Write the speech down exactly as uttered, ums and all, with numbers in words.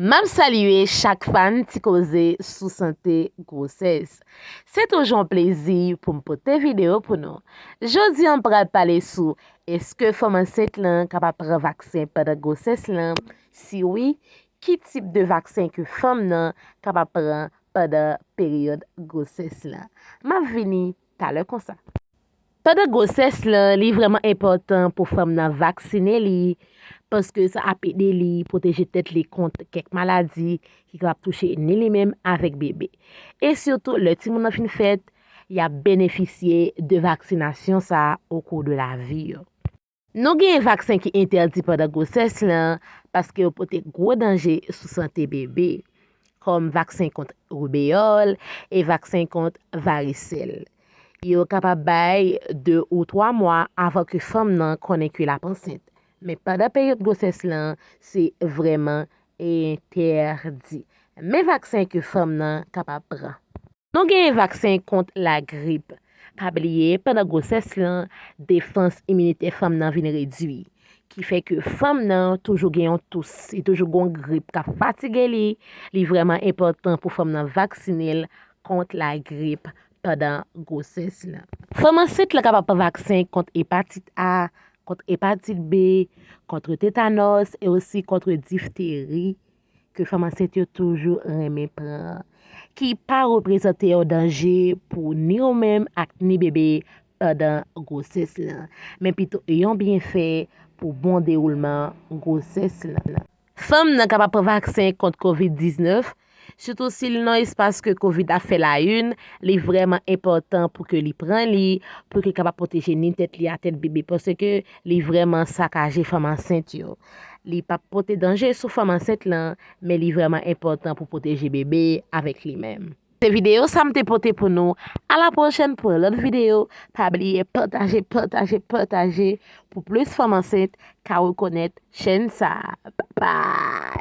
M ap salye chak fan Ti Koze sou sante gwosès. Se toujou yon plezi pou m pote videyo pou nou. Jodi a, m pral pale sou èske fanm ansent lan kapab pran vaksen pandan gwosès lan? Si wi, ki tip de vaksen ke fanm nan kapab pran pandan peryòd gwosès lan? M ap vini talè konsa. Pandan gwosès lan, li vrèman enpòtan pou fanm nan vaksine li, paske sa ap ede li pwoteje tèt li kont kèk maladi ki kapab touche ni li menm avèk bebe. E sitou, lè timoun nan fin fèt, y ap benefisye de vaksinasyon sa a au cours de la vie yo. Nou genyen vaksen ki entèdi pandan gwosès lan, paske yo pote gwo danje sou sante bebe, kòm vaksen kont rubeyòl e vaksen kont varisèl. Yo kapab bay de ou twa mwa avan ke fanm nan konnen ke l ap ansent. Men pandan peryòd gwosès lan, se vrèman entèdi. Men vaksen ke fanm nan kapab pran. Nou genyen vaksen kont lagrip. Pa bliye, pandan gwosès lan, defans iminitè fanm nan vin redui. Ki fè ke fanm nan toujou gen yon tous, li toujou gen yon grip k ap fatige li. Li vrèman enpòtan pou fanm nan vaksine l kont lagrip pandan gwosès lan. Fanm ansent lan kapab pran vaksen kont epatit A, kont epatit B, kont tetanòs e osi kont difteri, ke fanm ansent yo toujou renmen pran, ki pa reprezante yon danje pou ni ou menm ak ni bebe pandan gwosès lan, men pito yon byenfè pou bon dewoulman gwosès lan. Fanm nan kapab pran vaksen kont kovid diznèf, sitou si l nan espas ke kovid ap fè layun, li vrèman enpòtan pou ke li pran li, pou ke l kapab pwoteje ni tèt li a tèt bebe, paske li vrèman sakaje fanm ansent yo. Li p ap pote danje sou fanm ansent lan, men li vrèman enpòtan pou pwoteje bebe avèk li menm. Se videyo sa m te pote pou nou. A la pwochèn pou yon lòt videyo. Pa bliye pataje, pataje, pataje pou plis fanm ansent ka rekonèt chèn sa. Bye bye!